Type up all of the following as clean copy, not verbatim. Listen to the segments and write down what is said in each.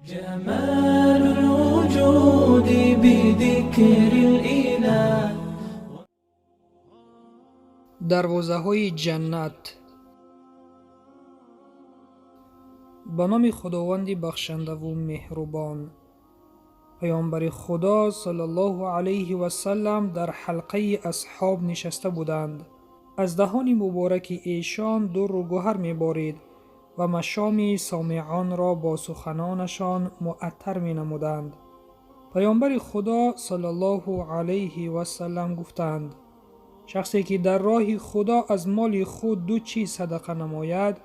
جمال الوجود بذكر الإله. Дарвозаҳои ҷаннат. Ба номи Худованди бахшандаву меҳрубон. Паёмбари Худо саллаллоҳу алайҳи васаллам дар ҳалқаи асҳоб нишаста буданд. Аз даҳони мубораки эшон дурру гӯҳар меборид ва машоми сомеъонро бо суханонашон муаттар менамуданд. Паёмбари Худо саллаллоҳу алайҳи васаллам гуфтанд: шахсе ки дар роҳи Худо аз моли худ ду чиз садақа намояд,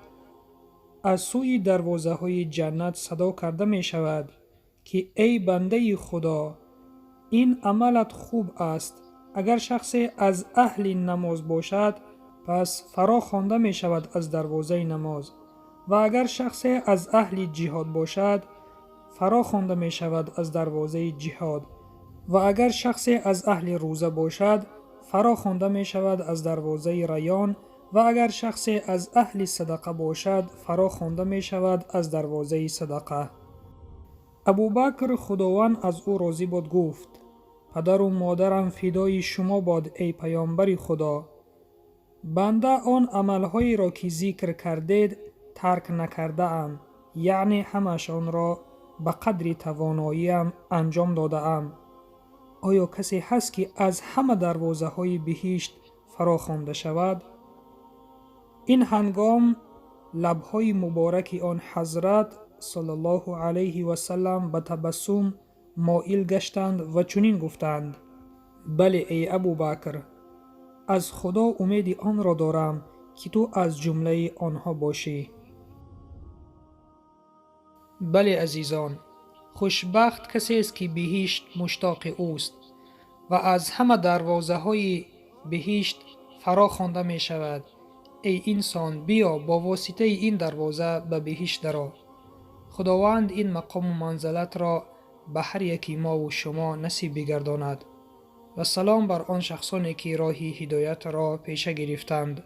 аз сӯи дарвозаҳои ҷаннат садо карда мешавад, ки эй бандаи Худо, ин амалат хуб аст. Агар шахсе аз аҳли намоз бошад, пас фаро хонда мешавад аз дарвозаи намоз, ва агар шахсе аз аҳли ҷиҳод бошад, фаро хонда мешавад аз дарвозаи ҷиҳод, ва агар шахсе аз аҳли рӯза бошад, фаро хонда мешавад аз дарвозаи райён, ва агар шахсе аз аҳли садақа бошад, фаро хонда мешавад аз дарвозаи садақа. Абубакр, Худованд аз ӯ розӣ бод, гуфт: падару модарам фидои шумо бод, эй паёмбари Худо, банда он амалҳоеро ки зикр кардед тарк накардаам, яъне ҳамаашонро ба қадри тавоноиам анҷом додаам. Оё касе ҳаст, ки аз ҳама дарвозаҳои биҳишт фаро хонда шавад? Ин ҳангом лабҳои мубораки он ҳазрат саллаллоҳу алайҳи васаллам ба табассум моил гаштанд ва чунин гуфтанд: бале, эй Абубакр, аз Худо умеди онро дорам, ки ту аз ҷумлаи онҳо бошӣ. Бале, азизон, хушбахт касест, ки биҳишт муштоқи ӯст ва аз ҳама дарвозаҳои биҳишт фаро хонда мешавад: эй инсон, биё бо воситаи ин дарвоза ба биҳишт даро. Худованд ин мақому манзалатро ба ҳар яки мову шумо насиб бигардонад. Ва салом бар он шахсоне, ки роҳи ҳидоятро пеша гирифтанд.